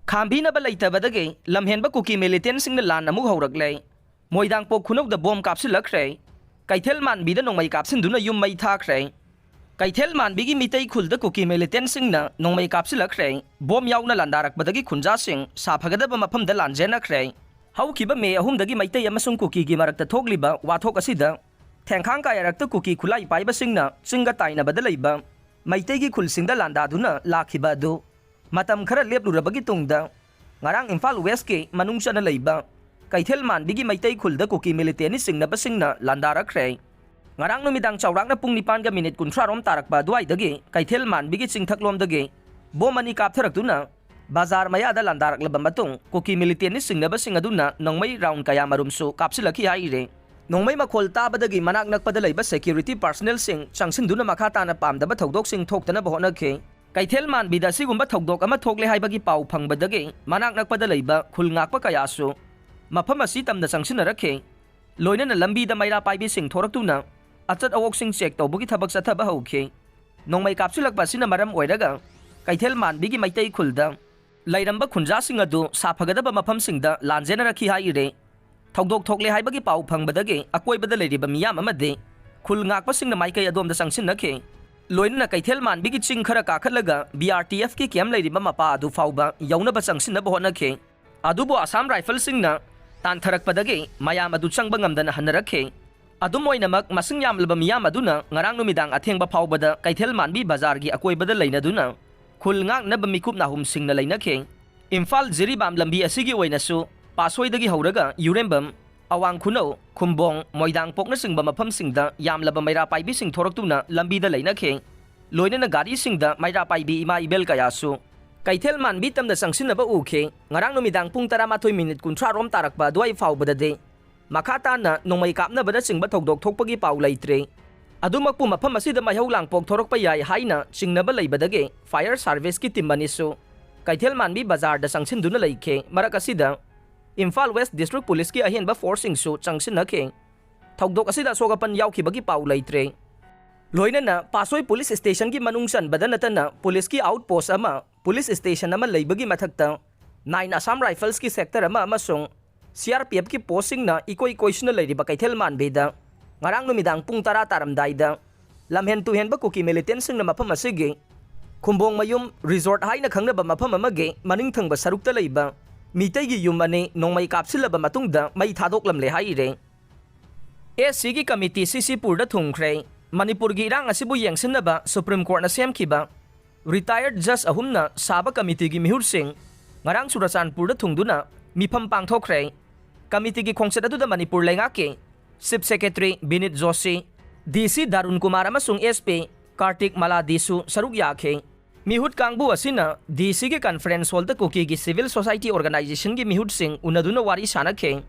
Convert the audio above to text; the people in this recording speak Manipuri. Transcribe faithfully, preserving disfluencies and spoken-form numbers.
ꯈꯥꯝꯕꯤꯅꯕ ꯂꯩꯇꯕꯗꯒꯤ ꯂꯝꯍꯦꯟꯕ ꯀꯨꯀꯤ ꯃꯤꯂꯤꯇꯦꯟꯁꯤꯡꯅ ꯂꯥꯟ ꯑꯃꯨꯛ ꯍꯧꯔꯛꯂꯦ꯫ ꯃꯣꯏꯗꯥꯡꯄꯣꯛ ꯈꯨꯅꯧꯗ ꯕꯣꯝ ꯀꯥꯞꯁꯤꯜꯂꯛꯈ꯭ꯔꯦ꯫ ꯀꯩꯊꯦꯜ ꯃꯥꯟꯕꯤꯗ ꯅꯣꯡꯃꯩ ꯀꯥꯞꯁꯤꯟꯗꯨꯅ ꯌꯨꯝ ꯃꯩ ꯊꯥꯈ꯭ꯔꯦ꯫ ꯀꯩꯊꯦꯜ ꯃꯥꯟꯕꯤꯒꯤ ꯃꯤꯇꯩ ꯈꯨꯜꯗ ꯀꯨꯀꯤ ꯃꯤꯂꯤꯇꯦꯟꯁꯤꯡꯅ ꯅꯣꯡꯃꯩ ꯀꯥꯞꯁꯤꯜꯂꯛꯈ꯭ꯔꯦ꯫ ꯕꯣꯝ ꯌꯥꯎꯅ ꯂꯥꯟꯗꯥꯔꯛꯄꯗꯒꯤ ꯈꯨꯟꯖꯥꯁꯤꯡ ꯁꯥꯐꯒꯗꯕ ꯃꯐꯝꯗ ꯂꯥꯟꯖꯦꯟꯅꯈ꯭ꯔꯦ꯫ ꯍꯧꯈꯤꯕ ꯃꯦ ꯑꯍꯨꯝꯗꯒꯤ ꯃꯩꯇꯩ ꯑꯃꯁꯨꯡ ꯀꯨꯀꯤꯒꯤ ꯃꯔꯛꯇ ꯊꯣꯛꯂꯤꯕ ꯋꯥꯊꯣꯛ ꯑꯁꯤꯗ ꯊꯦꯡꯈꯥꯡ ꯀꯥꯌꯥꯔꯛꯇ ꯀꯨꯀꯤ ꯈꯨꯠꯂꯥꯏ ꯄꯥꯏꯕꯁꯤꯡꯅ ꯆꯤꯡꯒ ꯇꯥꯏꯅꯕꯗ ꯂꯩꯕ ꯃꯩꯇꯩꯒꯤ ꯈꯨꯜꯁꯤꯡꯗ ꯂꯥꯟꯗꯥꯗꯨꯅ ꯂꯥꯛꯈꯤꯕ ꯑꯗꯨ ꯃꯇꯝ ꯈꯔ ꯂꯦꯞꯂꯨꯔꯕꯒꯤ ꯇꯨꯡꯗ ꯉꯔꯥꯡ ꯏꯝꯐꯥꯜ ꯋꯦꯁꯀꯤ ꯃꯅꯨꯡ ꯆꯟꯅ ꯂꯩꯕ ꯀꯩꯊꯦꯜ ꯃꯥꯟꯕꯤꯒꯤ ꯃꯩꯇꯩ ꯈꯨꯜꯗ ꯀꯨꯀꯤ ꯃꯤꯂꯤꯇꯦꯟꯅꯤ ꯆꯤꯡꯅꯕꯁꯤꯡꯅ ꯂꯥꯟꯗꯥꯔꯛꯈ꯭ꯔꯦ꯫ ꯉꯔꯥꯡ ꯅꯨꯃꯤꯗꯥꯡ ꯆꯥꯎꯔꯥꯛꯅ ꯄꯨꯡ ꯅꯤꯄꯥꯟꯒ ꯃꯤꯅꯤꯠ ꯀꯨꯟꯊ꯭ꯔꯥ ꯔꯣꯝ ꯇꯥꯔꯛꯄ ꯑꯗꯨꯋꯥꯏꯗꯒꯤ ꯀꯩꯊꯦꯜ ꯃꯥꯟꯕꯤꯒꯤ ꯆꯤꯡꯊꯛꯂꯣꯝꯗꯒꯤ ꯕꯣꯝ ꯑꯅꯤ ꯀꯥꯞꯊꯔꯛꯇꯨꯅ ꯕꯖꯥꯔ ꯃꯌꯥꯗ ꯂꯥꯟꯗꯥꯔꯛꯂꯕ ꯃꯇꯨꯡ ꯀꯨꯀꯤ ꯃꯤꯂꯤꯇꯦꯟꯅꯤ ꯆꯤꯡꯅꯕꯁꯤꯡ ꯑꯗꯨꯅ ꯅꯣꯡꯃꯩ ꯔꯥꯎꯟ ꯀꯌꯥꯃꯔꯨꯝꯁꯨ ꯀꯥꯞꯁꯤꯜꯂꯛꯈꯤ ꯍꯥꯏꯔꯤ꯫ ꯅꯣꯡꯃꯩ ꯃꯈꯣꯜ ꯇꯥꯕꯗꯒꯤ ꯃꯅꯥꯛ ꯅꯛꯄꯗ ꯂꯩꯕ ꯁꯦꯀ꯭ꯌꯨꯔꯤꯇꯤ ꯄꯥꯔꯁꯅꯦꯜꯁꯤꯡ ꯆꯪꯁꯤꯟꯗꯨꯅ ꯃꯈꯥ ꯇꯥꯅ ꯄꯥꯝꯗꯕ ꯊꯧꯗꯣꯛꯁꯤꯡ ꯊꯣꯛꯇꯅꯕ ꯍꯣꯠꯅꯈꯤ꯫ ꯀꯩꯊꯦꯜ ꯃꯥꯟꯕꯤꯗ ꯑꯁꯤꯒꯨꯝꯕ ꯊꯧꯗꯣꯛ ꯑꯃ ꯊꯣꯛꯂꯦ ꯍꯥꯏꯕꯒꯤ ꯄꯥꯎ ꯐꯪꯕꯗꯒꯤ ꯃꯅꯥꯛ ꯅꯛꯄꯗ ꯂꯩꯕ ꯈꯨꯜ ꯉꯥꯛꯄ ꯀꯌꯥꯁꯨ ꯃꯐꯝ ꯑꯁꯤ ꯇꯝꯅ ꯆꯪꯁꯤꯟꯅꯔꯛꯈꯤ꯫ ꯂꯣꯏꯅꯅ ꯂꯝꯕꯤꯗ ꯃꯩꯔꯥ ꯄꯥꯏꯕꯤꯁꯤꯡ ꯊꯣꯔꯛꯇꯨꯅ ꯑꯆꯠ ꯑꯋꯣꯛꯁꯤꯡ ꯆꯦꯛ ꯇꯧꯕꯒꯤ ꯊꯕꯛ ꯆꯠꯊꯕ ꯍꯧꯈꯤ꯫ ꯅꯣꯡꯃꯩ ꯀꯥꯞꯁꯤꯜꯂꯛꯄ ꯑꯁꯤꯅ ꯃꯔꯝ ꯑꯣꯏꯔꯒ ꯀꯩꯊꯦꯜ ꯃꯥꯟꯕꯤꯒꯤ ꯃꯩꯇꯩ ꯈꯨꯜꯗ ꯂꯩꯔꯝꯕ ꯈꯨꯟꯖꯥꯁꯤꯡ ꯑꯗꯨ ꯁꯥꯐꯒꯗꯕ ꯃꯐꯝꯁꯤꯡꯗ ꯂꯥꯟꯖꯦꯟꯅꯔꯛꯈꯤ ꯍꯥꯏꯔꯤ꯫ ꯊꯧꯗꯣꯛ ꯊꯣꯛꯂꯦ ꯍꯥꯏꯕꯒꯤ ꯄꯥꯎ ꯐꯪꯕꯗꯒꯤ ꯑꯀꯣꯏꯕꯗ ꯂꯩꯔꯤꯕ ꯃꯤꯌꯥꯝ ꯑꯃꯗꯤ ꯈꯨꯜ ꯉꯥꯛꯄꯁꯤꯡꯅ ꯃꯥꯏꯀꯩ ꯑꯗꯣꯝꯗ ꯆꯪꯁꯤꯟꯅꯈꯤ꯫ ꯂꯣꯏꯅꯅ ꯀꯩꯊꯦꯜ ꯃꯥꯟꯕꯤꯒꯤ ꯆꯤꯡ ꯈꯔ ꯀꯥꯈꯠꯂꯒ ꯕꯤ ꯑꯥꯔ ꯇꯤ ꯑꯦꯐꯀꯤ ꯀꯦꯝ ꯂꯩꯔꯤꯕ ꯃꯄꯥ ꯑꯗꯨ ꯐꯥꯎꯕ ꯌꯧꯅꯕ ꯆꯪꯁꯤꯟꯅꯕ ꯍꯣꯠꯅꯈꯤ꯫ ꯑꯗꯨꯕꯨ ꯑꯁꯥꯝ ꯔꯥꯏꯐꯜꯁꯤꯡꯅ ꯇꯥꯟꯊꯔꯛꯄꯗꯒꯤ ꯃꯌꯥꯝ ꯑꯗꯨ ꯆꯪꯕ ꯉꯝꯗꯅ ꯍꯟꯅꯔꯛꯈꯤ꯫ ꯑꯗꯨꯝ ꯑꯣꯏꯅꯃꯛ, ꯃꯁꯤꯡ ꯌꯥꯝꯂꯕ ꯃꯤꯌꯥꯝ ꯑꯗꯨꯅ ꯉꯔꯥꯡ ꯅꯨꯃꯤꯗꯥꯡ ꯑꯊꯦꯡꯕ ꯐꯥꯎꯕꯗ ꯀꯩꯊꯦꯜ ꯃꯥꯟꯕꯤ ꯕꯖꯥꯔꯒꯤ ꯑꯀꯣꯏꯕꯗ ꯂꯩꯅꯗꯨꯅ ꯈꯨꯜ ꯉꯥꯛꯅꯕ ꯃꯤꯀꯨꯞ ꯅꯥꯍꯨꯝꯁꯤꯡꯅ ꯂꯩꯅꯈꯤ꯫ ꯏꯝꯐꯥꯜ ꯖꯤꯔꯤꯕꯥꯝ ꯂꯝꯕꯤ ꯑꯁꯤꯒꯤ ꯑꯣꯏꯅꯁꯨ ꯄꯥꯠꯁꯣꯏꯗꯒꯤ ꯍꯧꯔꯒ ꯌꯨꯔꯦꯝꯕꯝ, ꯑꯋꯥꯡ ꯈꯨꯅꯧ, ꯈꯨꯝꯕꯣꯡ, ꯃꯣꯏꯗꯥꯡꯄꯣꯛꯅꯆꯤꯡꯕ ꯃꯐꯝꯁꯤꯡꯗ ꯌꯥꯝꯂꯕ ꯃꯩꯔꯥ ꯄꯥꯏꯕꯤꯁꯤꯡ ꯊꯣꯔꯛꯇꯨꯅ ꯂꯝꯕꯤꯗ ꯂꯩꯅꯈꯤ꯫ ꯂꯣꯏꯅꯅ ꯒꯥꯔꯤꯁꯤꯡꯗ ꯃꯩꯔꯥ ꯄꯥꯏꯕꯤ ꯏꯃꯥ ꯏꯕꯦꯜ ꯀꯌꯥꯁꯨ ꯀꯩꯊꯦꯜ ꯃꯥꯟꯕꯤ ꯇꯝꯅ ꯆꯪꯁꯤꯟꯅꯕ ꯎꯈꯤ꯫ ꯉꯔꯥꯡ ꯅꯨꯃꯤꯗꯥꯡ ꯄꯨꯡ ꯇꯔꯥꯃꯥꯊꯣꯏ ꯃꯤꯅꯤꯠ ꯀꯨꯟꯊ꯭ꯔꯥ ꯔꯣꯝ ꯇꯥꯔꯛꯄ ꯑꯗꯨꯋꯥꯏ ꯐꯥꯎꯕꯗꯗꯤ ꯃꯈꯥ ꯇꯥꯅ ꯅꯣꯡꯃꯩ ꯀꯥꯞꯅꯕꯅꯆꯤꯡꯕ ꯊꯧꯗꯣꯛ ꯊꯣꯛꯄꯒꯤ ꯄꯥꯎ ꯂꯩꯇ꯭ꯔꯤ꯫ ꯑꯗꯨꯃꯛꯄꯨ ꯃꯐꯝ ꯑꯁꯤꯗ ꯃꯩꯍꯧ ꯂꯥꯡꯄꯣꯛ ꯊꯣꯔꯛꯄ ꯌꯥꯏ ꯍꯥꯏꯅ ꯆꯤꯡꯅꯕ ꯂꯩꯕꯗꯒꯤ ꯐꯥꯌꯔ ꯁꯥꯔꯚꯤꯁꯀꯤ ꯇꯤꯝ ꯑꯅꯤꯁꯨ ꯀꯩꯊꯦꯜ ꯃꯥꯟꯕꯤ ꯕꯖꯥꯔꯗ ꯆꯪꯁꯤꯟꯗꯨꯅ ꯂꯩꯈꯤ꯫ ꯃꯔꯛ ꯑꯁꯤꯗ ꯏꯝꯐꯥꯜ ꯋꯦꯁ ꯗꯤꯁꯇ꯭ꯔꯤꯛ ꯄꯨꯂꯤꯁꯀꯤ ꯑꯍꯦꯟꯕ ꯐꯣꯔꯁꯁꯤꯡꯁꯨ ꯆꯪꯁꯤꯟꯅꯈꯤ꯫ ꯊꯧꯗꯣꯛ ꯑꯁꯤꯗ ꯑꯁꯣꯛ ꯑꯄꯟ ꯌꯥꯎꯈꯤꯕꯒꯤ ꯄꯥꯎ ꯂꯩꯇ꯭ꯔꯦ꯫ ꯂꯣꯏꯅꯅ ꯄꯥꯠꯁꯣꯏ ꯄꯨꯂꯤꯁ ꯁ꯭ꯇꯦꯁꯟꯒꯤ ꯃꯅꯨꯡ ꯆꯟꯕꯗ ꯅꯠꯇꯅ ꯄꯨꯂꯤꯁꯀꯤ ꯑꯥꯎꯠ ꯄꯣꯁ ꯑꯃ, ꯄꯨꯂꯤꯁ ꯁ꯭ꯇꯦꯁꯟ ꯑꯃ ꯂꯩꯕꯒꯤ ꯃꯊꯛꯇ Nine Assam Riflesꯀꯤ sector ꯑꯃ ꯑꯃꯁꯨꯡ CRPFꯀꯤ postꯁꯤꯡꯅ ꯏꯀꯣꯏ ꯀꯣꯏꯁꯤꯟꯅ ꯂꯩꯔꯤꯕ ꯀꯩꯊꯦꯜ ꯃꯥꯟꯕꯤꯗ ꯉꯔꯥꯡ ꯅꯨꯃꯤꯗꯥꯡ ꯄꯨꯡ ꯇꯔꯥ ꯇꯥꯔꯝꯗꯥꯏꯗ ꯂꯝꯍꯦꯟ ꯇꯨꯍꯦꯟꯕ ꯀꯨꯀꯤ militantꯁꯤꯡꯅ ꯃꯐꯝ ꯑꯁꯤꯒꯤ ꯈꯨꯝꯕꯣꯡ ꯃꯌꯨꯝ resort ꯍꯥꯏꯅ ꯈꯪꯅꯕ ꯃꯐꯝ ꯑꯃꯒꯤ ꯃꯅꯤꯡ ꯊꯪꯕ ꯁꯔꯨꯛꯇ ꯂꯩꯕ ꯃꯤꯇꯩꯒꯤ ꯌꯨꯝ ꯑꯅꯤ ꯅꯣꯡꯃꯩ ꯀꯥꯞꯁꯤꯜꯂꯕ ꯃꯇꯨꯡꯗ ꯃꯩ ꯊꯥꯗꯣꯛꯂꯝꯂꯦ ꯍꯥꯏꯔꯤ꯫ SCꯒꯤ committee CCPurꯗ ꯊꯨꯡꯈ꯭ꯔꯦ꯫ ꯃꯅꯤꯄꯨꯔꯒꯤ ꯏꯔꯥꯡ ꯑꯁꯤꯕꯨ ꯌꯦꯡꯁꯤꯟꯅꯕ Supreme Courtꯅ ꯁꯦꯝꯈꯤꯕ retired judge ꯑꯍꯨꯝꯅ ꯁꯥꯕ committeeꯒꯤ ꯃꯤꯍꯨꯠꯁꯤꯡ ꯉꯔꯥꯡ ꯆꯨꯔꯆꯥꯟꯄꯨꯔꯗ ꯊꯨꯡꯗꯨꯅ ꯃꯤꯐꯝ ꯄꯥꯡꯊꯣꯛꯈ꯭ꯔꯦ꯫ Committeeꯒꯤ ꯈꯣꯡꯆꯠ ꯑꯗꯨꯗ ꯃꯅꯤꯄꯨꯔ ꯂꯩꯉꯥꯛꯀꯤ Chief Secretary ꯕꯤꯅꯤꯠ Joshi, DC ꯗꯥꯔꯨꯟ Kumar ꯑꯃꯁꯨꯡ SP ꯀꯥꯔꯇꯤꯛ ꯃꯂꯥꯗꯤꯁꯨ ꯁꯔꯨꯛ ꯌꯥꯈꯤ꯫ ꯃꯤꯍꯨꯠ ꯀꯥꯡꯕꯨ ꯑꯁꯤꯅ DCꯒꯤ conference hallꯗ ꯀꯨꯀꯤꯒꯤ civil society organizationꯒꯤ ꯃꯤꯍꯨꯠꯁꯤꯡ ꯎꯅꯗꯨꯅ ꯋꯥꯔꯤ ꯁꯥꯅꯈꯤ꯫